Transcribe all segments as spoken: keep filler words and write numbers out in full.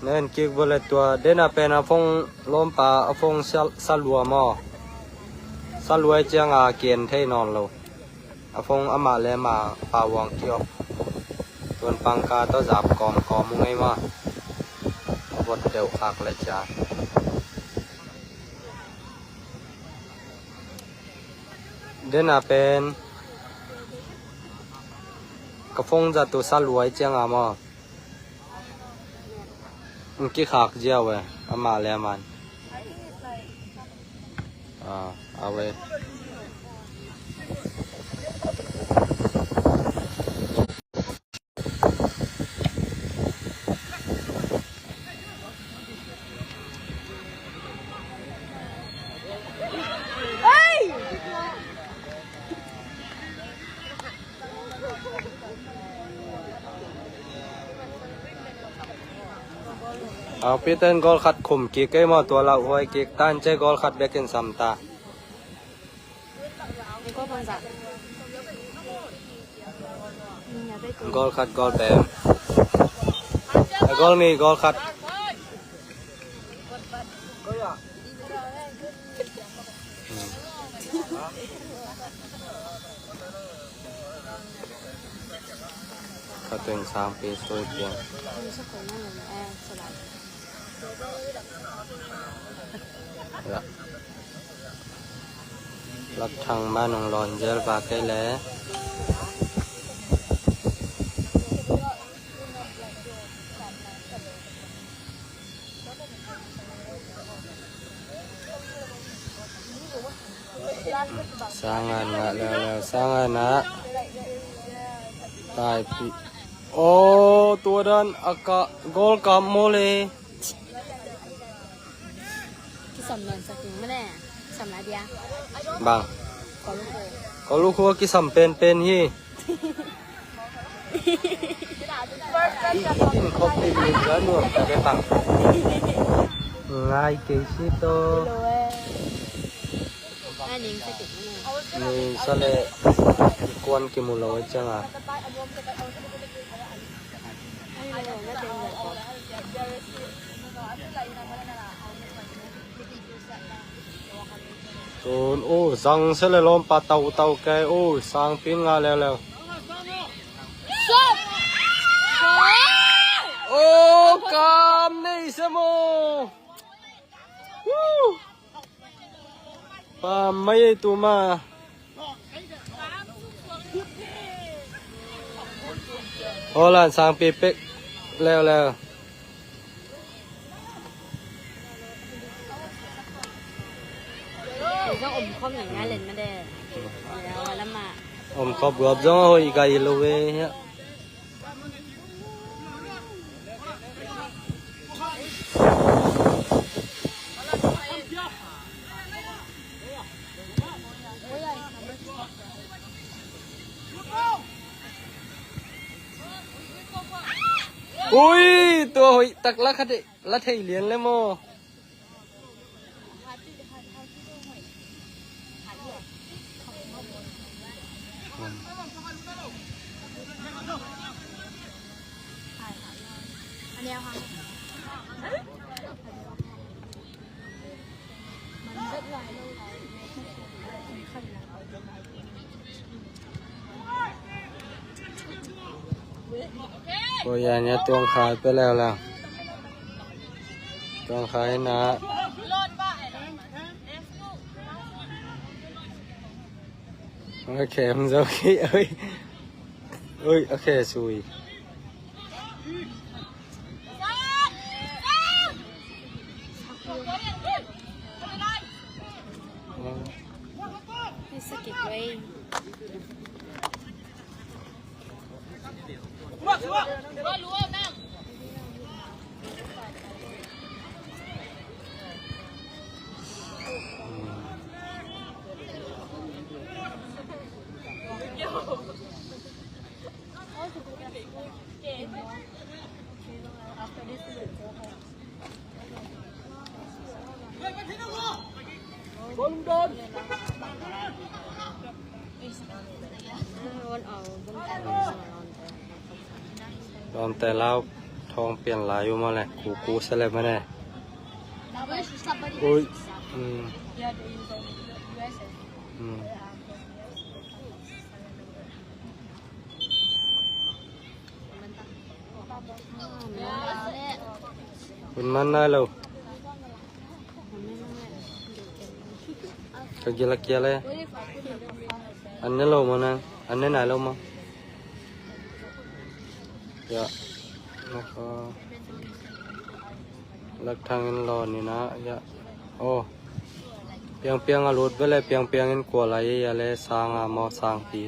Nen kik bule tua dena pen a phone lawmpa a phone sal-, salua maw? Salua i cianga ken thei nawn lo. A phone amah le amah pauang kiok. Tuan pangka tawh zap kawmkawm uh ngei maw? Vot deuh khak le cia. Dena pen ka phone zat uh salua i cianga maw? Kikhak ziau e, amah le amah. Ah, awe. Aupiten goal khat khum kik kei maw, tua lauhuai kik tan cia goal khat bekin sam ta. Goal khat, goal pen. Goal nih, goal khat. Ka teng sangpi sui piang. Ya. Lak thang ma nong lawn zel ba kei le. Sangan ngah leuleu, sangan ngah. Taipih. Oh, tua dan a ka, goal kap maw le. Kisam nawn sak ing mah le. Kisam lai dia. Bang. Kol ukhu. Kol ukhu kisam penpen hi. I, i in khop limlim ga nuam ta ve bang. Ngai kei si to. Ngai ning sa kei. Ni sa le kuan kimu lo cianga. Tun, oh, zang se le lawmpa tau tau kei, oh, sangpi in ngah leuleu. Oh, kam nei se maw. Woo. Pa mai ei tu ma. Holland sangpi pek leuleu. Zong om khawm ngai ngai len ma de. Om khawm guap zong a hoih gai lo ve hiah. Ui, tua hoih tak la khat eh, la thei lian le maw. Ko yan ya tuang khai pe leo la. Tuang khai na. Ok, không dấu khi ơi. Ơi, ok, sui. Sakit wei. Lawmte lau, thawng pian lai uh maw le, kuku sele mane. Ui. Mm. Mm. Hun man nai lo. Ka gila kia le. An ne lo maw nang? An ne nai lo maw? Ya. Lak thang in lo ni na ya. Oh. Piang piang a lut bele, piang piang in kua lai ya le, sang a maw, sang pi.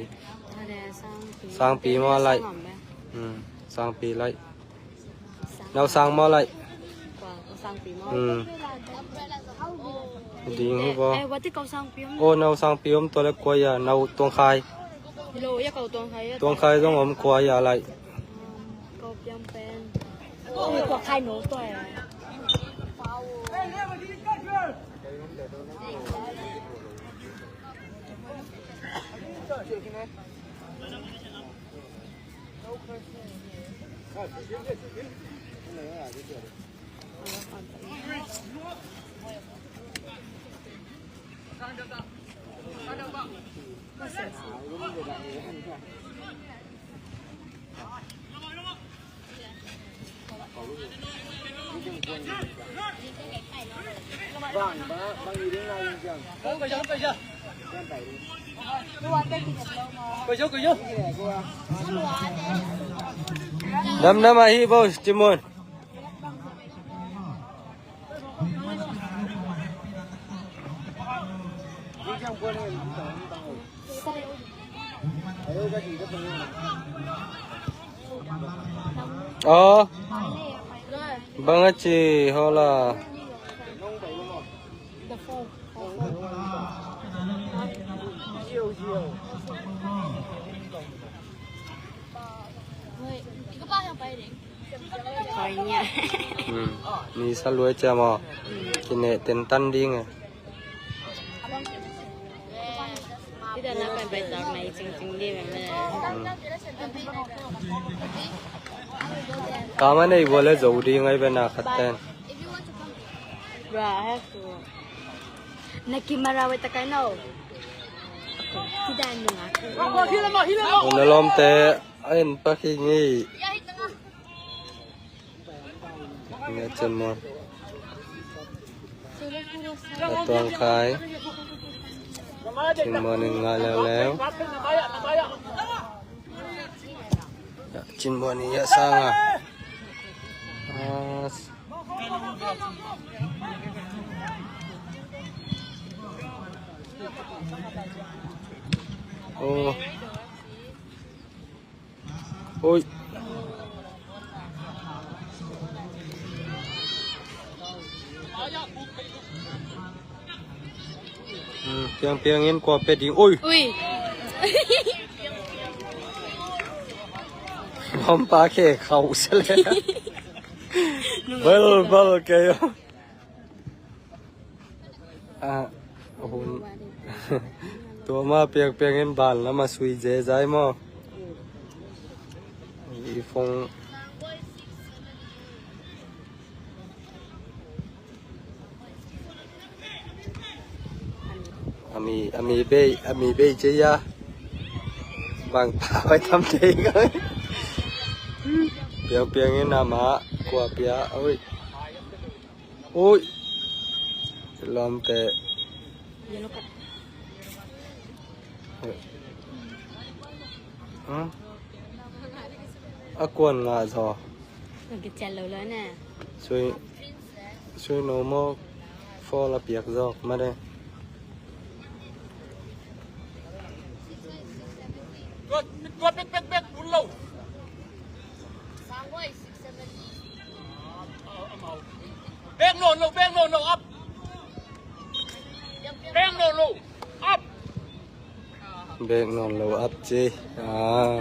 Sang pi maw lai. Hmm, sang pi lai. Nau sang maw lai. Hmm. Ding hi bo. Oh, nau sang pi om, tua le kua ya, nau tuang khai. Tuang khai zong om, kua ya lai. Dam dam ahi bo, Timon. Oh. Bang a ci hola. Ni sa luai cia maw? Kineh tentan ding e. Kama nei bua le zo ding ai bena khat ten. Na kimara wai takai no. Kita nunga. Na lawmte a en pak hi ngi. Nga cin muan. A tuang khai. Cin muan in nga leuleu. Cin muan in ya sang a. Oh. Oi. Piang piang in kua pe ding. Oi. Ui. Bawmpa khe khauh se le. Bal bal kei. Ah, hun. Tua ma piak piak in ban lam a sui ze zai maw. I fong. Ami, ami bei, ami bei ce ya. Bang pa wai tam te. Piak piak in ama kua pia. Oi. Ui. Lawmte. A kuan ngah zaw. Sui, sui no maw. Fall a piak zawk mah de. Tua, tua pek, pek, pek, bul lo. Bek nawn lo, bek nawn lo, up. Bek nawn lo, up. Bek nawn lo, up ci. Ah.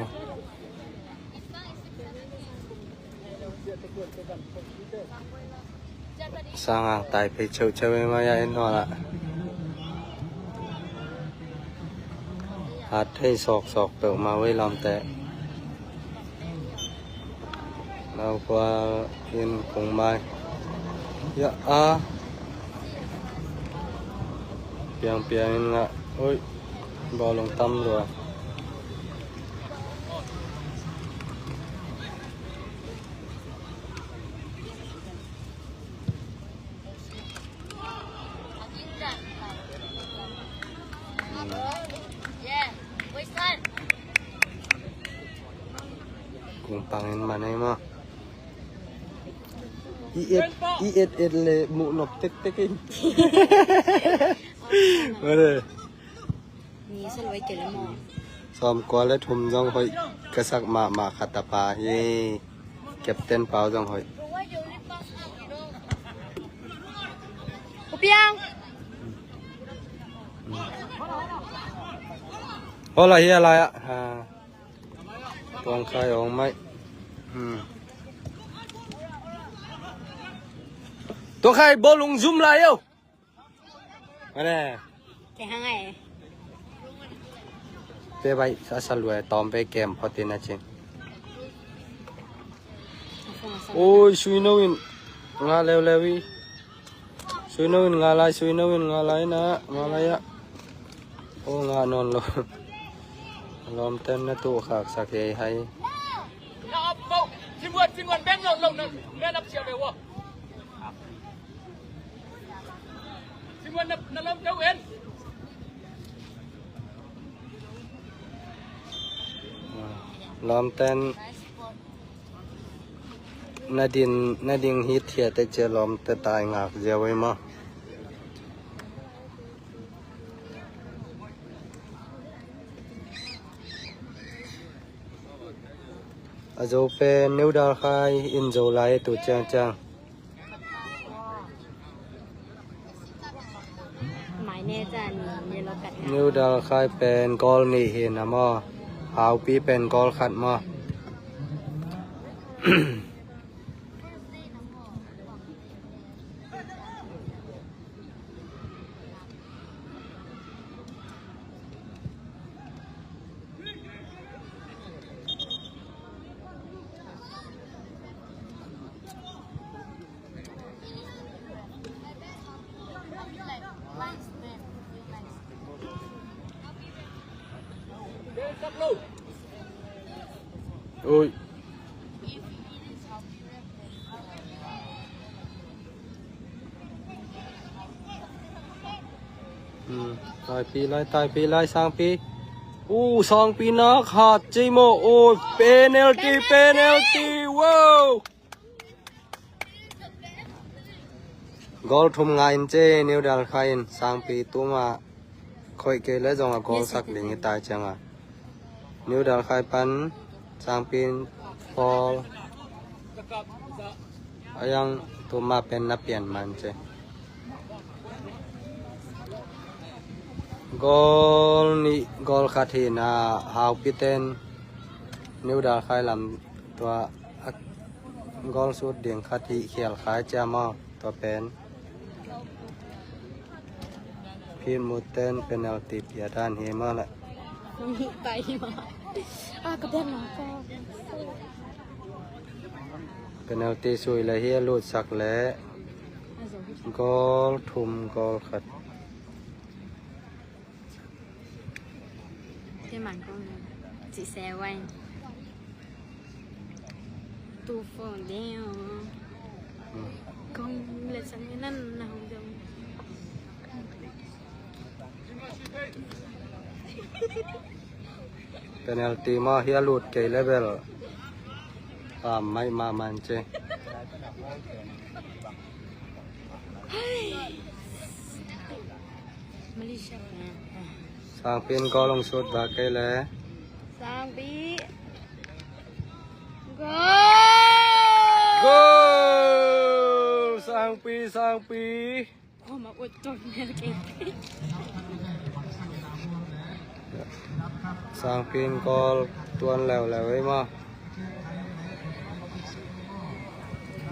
Sangang tai phei ceuhceuh e mai a en nawn ah. Hat thei sawksawk peuhmah uh ei lawmte. Hau khua in kung mai. Ya a. Piang piang in ngah. Oi. Bawlung tam lua. Kung pangin manei maw. I et, i et et le muh nop tek tek in. Mare. Ni sa luai kei le maw. Sawm kua le thum zong hoih ka sak mahmah khat a pa hi. Captain pau zong hoih. U Piang. Hola hi a lai ah. Ha. Tuang khai ong mai. Hmm. Tuang khai bawlung zum lai yo. Mane. Kei hang ai. Pe bai sa sa luai tom pe kem photin a chin. Oi, sui no in nga leu leu i. Sui no in nga lai, sui no in nga lai na, nga lai a. O nga non lo. Lom ten na tu khak sak hei hai. Lawmten na din, na ding hi thiate cia lawmte tai ngak zia wei maw? A zo pen New Dalkhai in zo lai tu ciangciang. New Dalkhai pen goal nih hi na maw? Haupi pen goal khat maw? Oi. Hmm, taipi lai, taipi lai, Sangpi. Uh, Sangpi nak hat cei maw. Oh, penalty, penalty, wow. Goal thum nga in cei, New Dalkhai in, Sangpi tuma. Khoih kei le zong a goal sak ding hi tai ciang a. New Dalkhai pan Sangpi in pawl. A yang tuma pen na pian man ce. Goal nih, goal khat hi na Haupi ten New Dalkhai lam tua a goal sut ding khat hi khial khai cia maw tua pen. Phim muten penalty pia dan hi mah leh. Pai hi mah. Ah, ka biak na ka. Penalty sui leh hi a lutsak leh. Goal thum goal khat. Te man kong ci se wai. Tu phone ding. Kong le sang nan na hong dong. Penalty mah hi a lut kei level. Pam mai ma man ce. Malaysia. Sangpi in goal hong sut ba kei le. Sangpi. Goal! Goal! Sangpi, Sangpi. Koma ut tuan mel kei. Sangpi in goal tuan leuleu ei maw.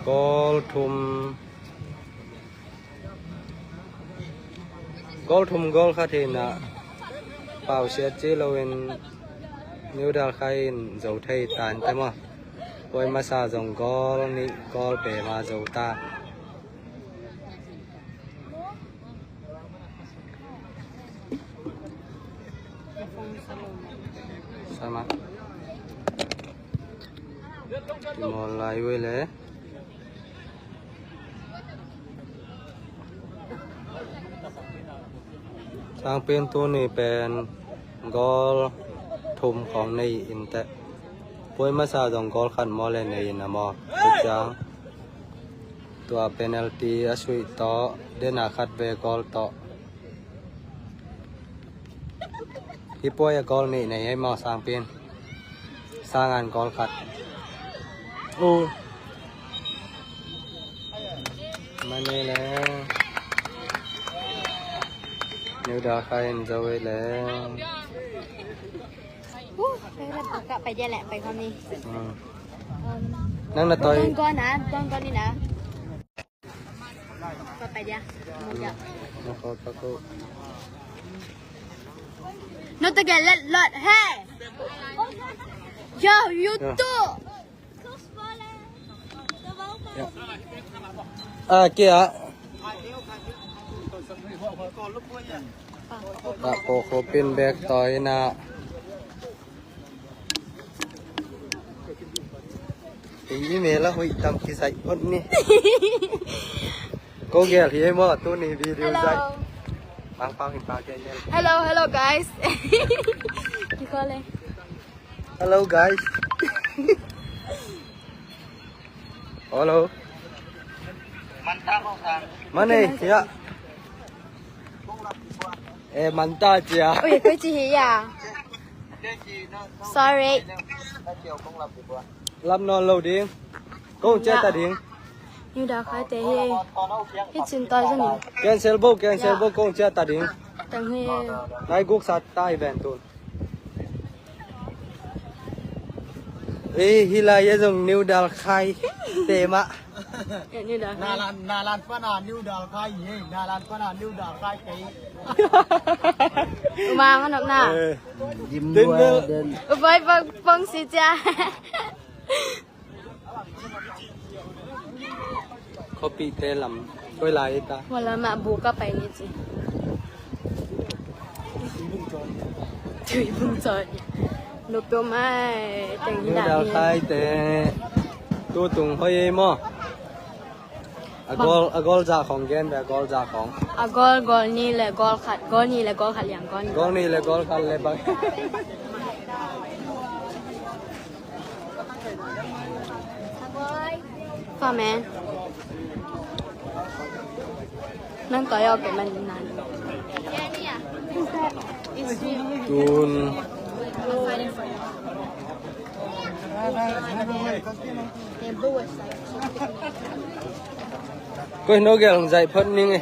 Goal thum. Goal thum goal khat hi na. Pausiat ci loin New Dalkhai in zo thei tan te maw. Puai masa zong goal nih, goal pe ma zo ta. Sama. Kimawl lai uh hi le. Sangpin tuni pen goal thum khawng nei in teh. Puai masa zong goal khat maw le nei in a maw. Tua ciang tua penalty a suih tawh, dena khat ve goal tawh. Hi puai a goal nih nei hei maw Sangpin. Sangan goal khat. Uh. Mane le. New Dalkhai in zo le. Uh, ไปแล้ว กลับไปเดี๋ยวแหละ ไปคราวนี้ อืม อืม นั่งนะต่อย ก้อนก้อนนะ ก้อนก้อนนี่นะ ก็ไปเดี๋ยว หมดเดี๋ยว มาขอตะโก No te quedes lot, hey. Yo, you too. Ah, kia. Ah, ko ko pin bek toy na. Imi mela hui tam kisai on ni. Ko gel hi mo tu ni video zai. Pang pang in pang gel. Hello, hello guys. Kikole. Hello guys. Hello. Mane ya. Eh, manta cia. Ui, koi ci hi ya. Sorry. Lam non lo ding. Kong cia ta ding. New Dalkhai te hi. Hi cin toi zani. Cancel bo, cancel bo, kong cia ta ding. Tang hi. Nai guk sat ta hi ben tun. Eh, hi lai ya zong New Dalkhai te mah. Eh, New Dalkhai. Nalan, nalan pana New Dalkhai ye, nalan pana New Dalkhai te. Uma ngan nok na. Eh. Dim dua den. Ubai pang pang si cia. Khuapihte lam koi lai ta. Wala mah bu ka pai ni ci. Tui bung cawh. Nup peuh mai teng hi. New Dalkhai te. Tu tung hoi ei maw. A goal, a goal zah khawng gen ve, a goal zah khawng. A goal, goal nih le goal khat, goal nih le goal khat liang goal nih. Goal nih le goal khat le bang. Fame. Nang toy ok man nan. Tun. Koi no gel zai phot ning e.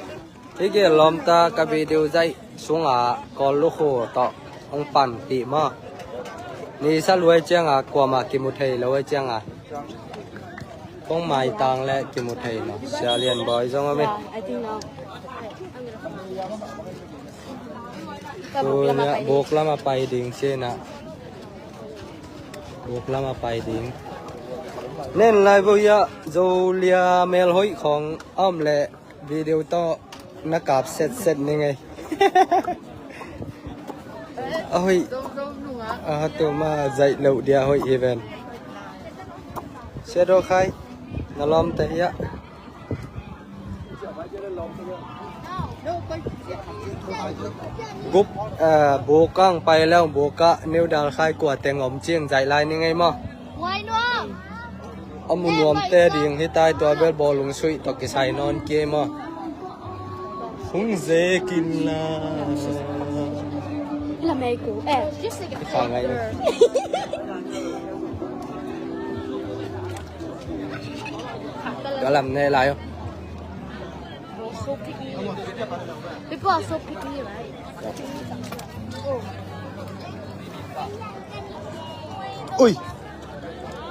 Hi gel lawmta ka video zaih sungah kawl lukhu tawh hong pan tih maw? Ni sa luai ciangah kuamah kimu thei lo ai ciangah kong maitang le kimu thei lo. Sia Lian Bawi zong om hi. Tunia buk lamah pai ding sinah. Buk lamah pai ding. Nen lai vo hiah Zolia melhoih khawng a om leh video tawh na kap setset ni ngei. A hoih a hatuma zaih loh dia hoih hi ven. Sia Daw Khai na lawmte hiah. Gup, eh, bukang pai leng buka New Dal Khai kua teng om cing zaih lai ni ngei maw? A mu nuamte ding hi tai tua bel bawlung suih tawh kisai nawn kei maw? Hung zekin la. Hi kha ngai. Ka lam ne lai. People are so picky, right? Ui.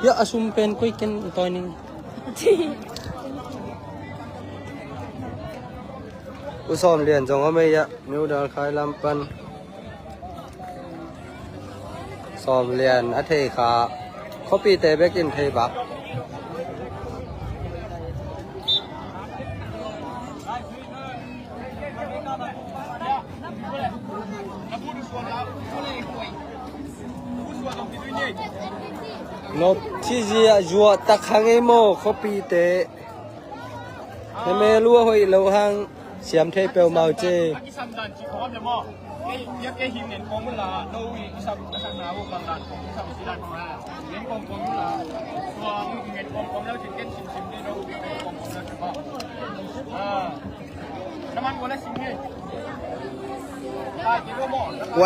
Ya, a sum pen koi ken toining. U Sawm Lian zong a mei ya, New Dal Khai lam pan. Sawm Lian a thei kha. Khopi te bekin thei bak. Nop cih zia zuah tak hang ei maw, khuapite. Na mel uh a hoih lo hang siam thei peuhmah uh ci.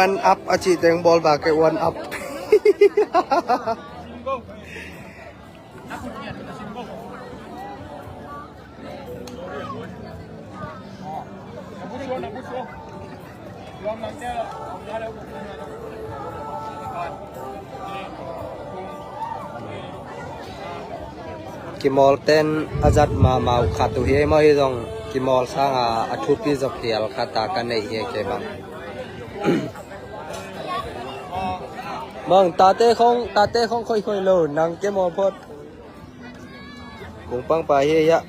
One up a cih teng bawl ba kei, one up. Kimawl ten a zat mahmah uh khat uh hi ei maw, hi zong kimawl sanga a thupi zok hial khat a ka neih hi ei kei bang. Bang, tate khong, tate khong khoikhoih lo, nang kimawl phot. Kung pangpa hi ei ah.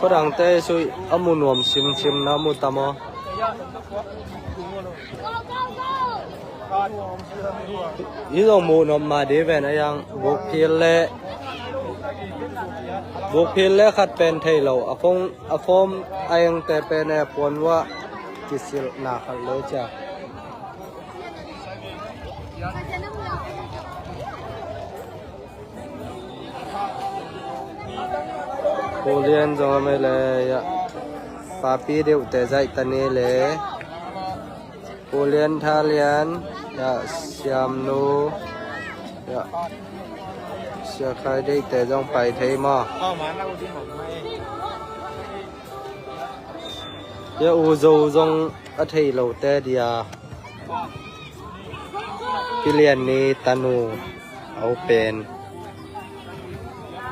Khuadangte sui a mu nuam simsim na mu ta maw? Hi zong mu nuam mah di ven a yang, vukphil le, vukphil le khat pen thei lo, a phone, a phone a engte pen e puan uah kisilhna khat lo cia. Pu Lian zong a mei le, ya. Papi deuhte zaih ta ni le. Pu Lian, Tha Lian, ya, Siamnu, ya. Sia Khai deihte zong pai thei maw? Ya, U Zo zong a thei lote dia. Pi Lian ni tanu a u pen.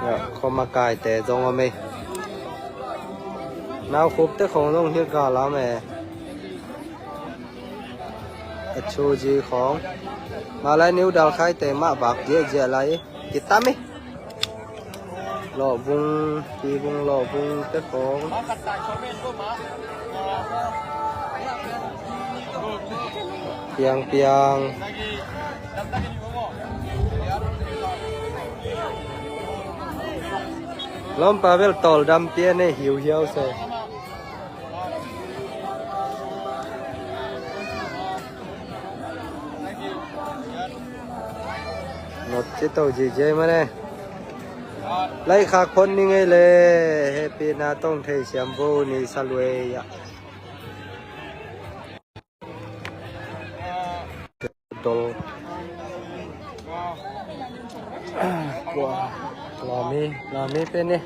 Ya, khuamakaite zong om ei. Nau khupte khong zong hi ka lam e. A chu zi khong. Malai niu dal khaite mah bak ziahziah lai. Kitam ei. Lawhbung, Pibung, Lawhbung te khong. Piang, piang. Lawmpa bel tawldam pian ei, hiuhiau se. Not ci to zihziah mah ne. Lai khak phot ni ngei le. Hehpihna tawng thei siam bo ni sa luai ah. Dol. Lami, lami pen ni.